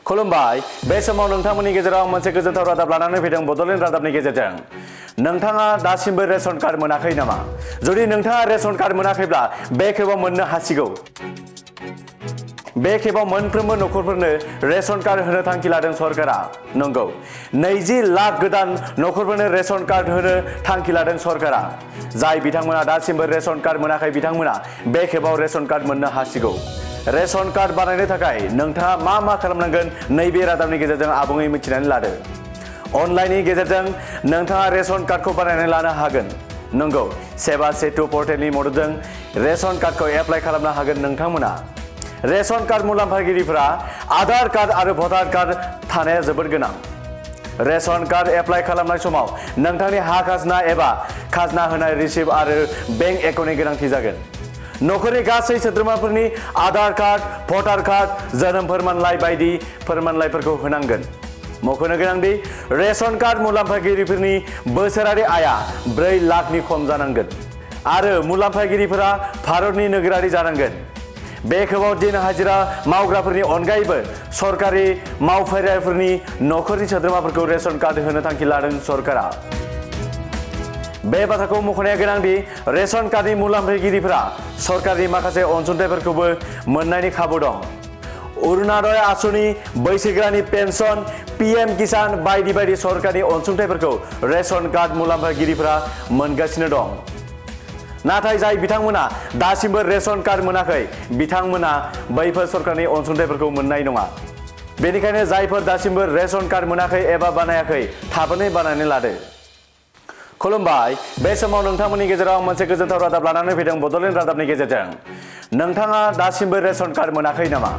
खुलुमबाय बे समाव नोंथांमोननि गेजेराव मोनसे गोजोनथाव रादाब लानानै फैदों बड'लेण्ड रादाबनि गेजेरजों नोंथाङा दासिमबो रेशन कार्ड मोनाखै नामा जुदि नोंथाङा रेशन कार्ड मोनाखैब्ला बे खेबाव मोननो हासिगौ बे खेबाव मोनफ्रोमबो नखरफोरनो रेशन कार्ड होनो थांखि लादों सरकारा नंगौ 20 लाख गोदान नखरफोरनो रेशन कार्ड होनो थांखि लादों सरकारा जाय बिथांमोना दासिमबो रेशन कार्ड मोनाखै बिथांमोना बे खेबाव रेशन कार्ड मोननो हासिगौ रेशन कार्ड बानायनो थाखाय नोंथाङा मा खालामनांगोन नैबे रादाबनि गेजेरजों आबुङै मिथिनानै लादो अनलाइननि गेजेरजों नोंथाङा रेशन कार्डखौ बानायनानै लानो हागोन नंगौ सेवा सेतु पर्टेलनि मददजों रेशन कार्डखौ एप्लाइ खालामनो हागोन नोंथांमोना रेशन कार्ड मुलाम्फागिरिफोरा आधार कार्ड आरो भटार कार्ड थानाया जोबोद गोनां रेशन कार्ड एप्लाइ खालामनाय समाव नोंथांनि हा खाजोना एबा खाजोना होनाय रिसिप्ट आरो बेंक एकाउन्टनि गोनांथि जागोन नखरनि गासै सोद्रोमाफोरनि आधार कार्ड भटार कार्ड जोनोम फोरमानलाइ बायदि फोरमानलाइफोरखौ होनांगोन मख'नो गोनांदि रेशन कार्ड मुलाम्फागिरिफोरनि बोसोरारि आया 4 लाखनि खम जानांगोन आरो मुलाम्फागिरिफोरा भारतनि नोगोरारि जानांगोन बे खेबाव दिन हाजिरा मावग्राफोरनि अनगायैबो सरकारि मावफारियाफोरनि नखरनि सोद्रोमाफोरखौ रेशन कार्ड होनो थांखि लादों सरकारा बे बाथ्राखौ मख'नाया गोनांदि रेशन कार्डनि मुलाम्फागिरिफोरा सरकारनि माखासे अनसुंथाइफोरखौबो मोननायनि खाबु दं अरुणोदय आसनि बैसोगोरानि पेन्सन पीएम किसान बायदि सरकारनि अनसुंथाइफोरखौ रेशन कार्ड मुलाम्फागिरिफोरा मोनगासिनो दं नाथाय जाय बिथांमोना दासिमबो रेशन कार्ड मोनाखै बिथांमोना बैफोर सरकारनि अनसुंथाइफोरखौ मोननाय नङा बेनिखायनो जायफोर दासिमबो रेशन कार्ड मोनाखै एबा बानायाखै थाबैनो बानायनानै लादो खुलुमबाय बे समाव नोंथांमोननि गेजेराव मोनसे गोजोनथाव रादाब लानानै फैदों बड'लेण्ड रादाबनि गेजेरजों नोंथाङा दासिमबो रेशन कार्ड मोनाखै नामा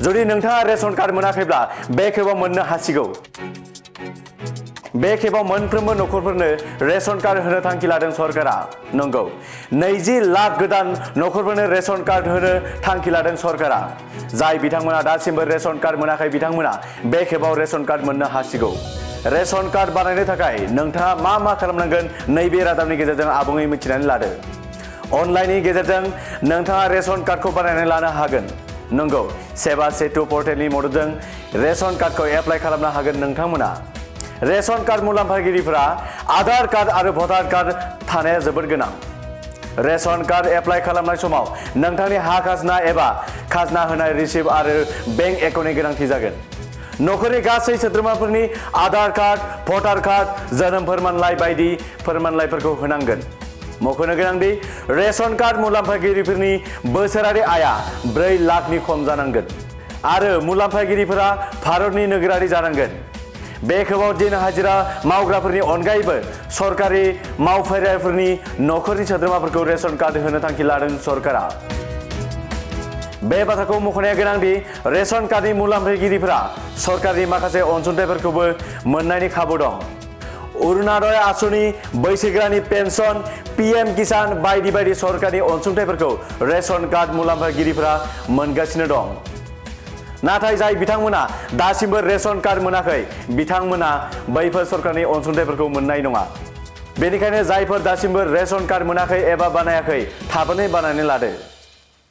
जुदि नोंथाङा रेशन कार्ड मोनाखैब्ला बे खेबाव मोननो हासिगौ बे खेबाव मोनफ्रोमबो नखरफोरनो रेशन कार्ड होनो थांखि लादों सरकारा नंगौ 20 लाख गोदान नखरफोरनो रेशन कार्ड होनो थांखि लादों सरकारा जाय बिथांमोना दासिमबो रेशन कार्ड मोनाखै बिथांमोना बे खेबाव रेशन कार्ड मोननो हासिगौ रेशन कार्ड बानायनो थाखाय नोंथाङा मा खालामनांगोन नैबे रादाबनि गेजेरजों आबुङै मिथिनानै लादो अनलाइननि गेजेरजों नोंथाङा रेशन कार्डखौ बानायनानै लानो हागोन नंगौ सेवा सेतु पर्टेलनि मददजों रेशन कार्डखौ एप्लाइ खालामनो हागोन नोंथांमोना रेशन कार्ड मुलाम्फागिरिफोरा आधार कार्ड आरो भटार कार्ड थानाया जोबोद गोनां रेशन कार्ड एप्लाइ खालामनाय समाव नोंथांनि हा खाजोना एबा खाजोना होनाय रिसिप्ट आरो बेंक एकाउन्टनि गोनांथि जागोन नखरनि गासै सोद्रोमाफोरनि आधार कार्ड भटार कार्ड जोनोम फोरमानलाइ बायदि फोरमानलाइफोरखौ होनांगोन मख'नो गोनांदि रेशन कार्ड मुलाम्फागिरिफोरनि बोसोरारि आया 4 लाखनि खम जानांगोन आरो मुलाम्फागिरिफोरा भारतनि नोगोरारि जानांगोन बे खेबाव दिन हाजिरा मावग्राफोरनि अनगायैबो सरकारि मावफारियाफोरनि नखरनि सोद्रोमाफोरखौ रेशन कार्ड होनो थांखि लादों सरकारा बे बाथ्राखौ मख'नाया गोनांदि रेशन कार्डनि मुलाम्फागिरिफोरा सरकारनि माखासे अनसुंथाइफोरखौबो मोननायनि खाबु दं अरुणोदय आसनि बैसोगोरानि पेन्सन पीएम किसान बायदि सरकारनि अनसुंथाइफोरखौ रेशन कार्ड मुलाम्फागिरिफोरा मोनगासिनो दं नाथाय जाय बिथांमोना दासिमबो रेशन कार्ड मोनाखै बिथांमोना बैफोर सरकारनि अनसुंथाइफोरखौ मोननाय नङा बेनिखायनो जायफोर दासिमबो रेशन कार्ड मोनाखै एबा बानायाखै थाबैनो बानायनानै लादो